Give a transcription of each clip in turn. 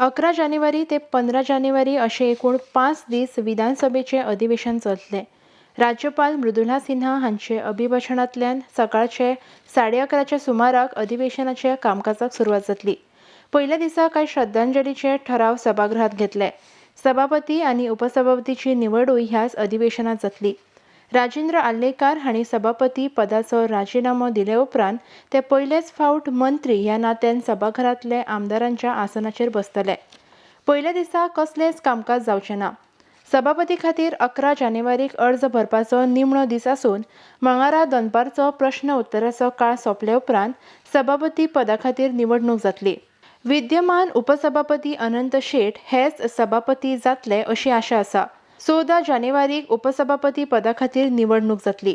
11 जानेवारी ते 15 जानेवारी अशे एकूण 5 दीस विधानसभेचें अधिवेशन चलतलें. राज्यपाल मृदुला सिन्हा हांचे अभिभाशणांतल्यान सकाळचे 11:30च्या सुमाराक अधिवेशनाच्या कामकाजाक सुरवात जातली. पयल्या दिसा कांय श्रद्धांजलीचे ठराव सभागृहात घेतले. सभापती आनी उपसभापतीची निवडूय ह्याच अधिवेशनात जातली. राजेंद्र आर्लेकार हांणी सभापती पदाचो राजिनामो दिले उपरांत ते पयलेच फावट मंत्री ह्या नात्यान सभाघरांतले आमदारांच्या आसनाचेर बसतले. पयल्या दिसा कसलेंच कामकाज जावचें ना. सभापती खातीर 11 जानेवारीक अर्ज भरपाचो निमणो दीस आसून मंगळारा दनपारचो प्रश्न उत्तराचो काळ सोंपले उपरांत सभापती पदा खातीर निवडणूक जातली. विद्यमान उपसभापती अनंत शेट हेच सभापती जातले अशी आशा आसा. 14 जानेवारीक उपसभापती पदा खातीर निवडणूक जातली.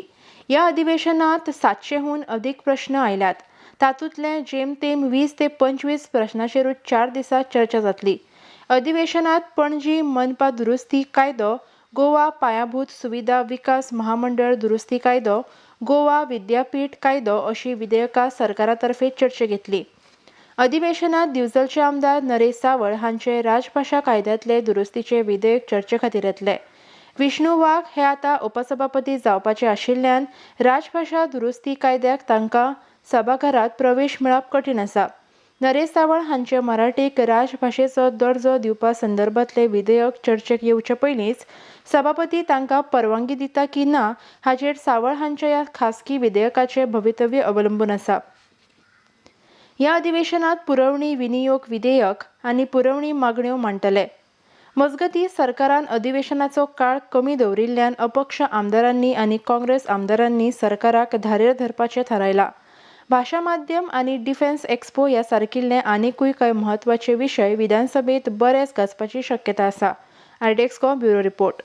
ह्या अधिवेशनात 700हून अदीक प्रश्न आयल्यात. तातूंतले जेमतेम 20 ते 25 प्रश्नाचेरूच 4 दिसां चर्चा जातली. अधिवेशनात पणजी मनपा दुरुस्ती कायदो, गोवा पायाभूत सुविधा विकास महामंडळ दुरुस्ती कायदो, गोवा विद्यापीठ कायदो अशी विधेयकां सरकारातर्फे चर्चेक येतली. अधिवेशनात दिवचलचे आमदार नरेश सावळ हांचे राजभाशा कायद्यांतले दुरुस्तीचे विधेयक चर्चे खातीर येतले. विष्णू वाघ हे आतां उपसभापती जावपाचे आशिल्ल्यान राजभाशा दुरुस्ती कायद्याक तांकां सभाघरात प्रवेश मेळप कठीण आसा. नरेश सावळ हांचे मराठीक राजभाशेचो दर्जो दिवपा संदर्भातले विधेयक चर्चेक येवचे पयलींच सभापती तांकां परवानगी दिता की ना हाचेर सावळ हांच्या ह्या खासगी विधेयकाचें भवितव्य अवलंबून आसा. ह्या अधिवेशनात पुरवणी विनियोग विधेयक आनी पुरवणी मागण्यो मांडटले. मजगतीं, सरकारान अधिवेशनाचो काळ कमी दवरिल्ल्यान अपक्ष आमदारांनी आनी काँग्रेस आमदारांनी सरकाराक धारेर धरपाचें थारायलां. भाशा माध्यम आनी डिफेन्स एक्स्पो ह्या सारकिल्ले आनिकूय कांय म्हत्वाचे विशय विधानसभेत बरेच गाजपाची शक्यता आसा. RDX bureau report.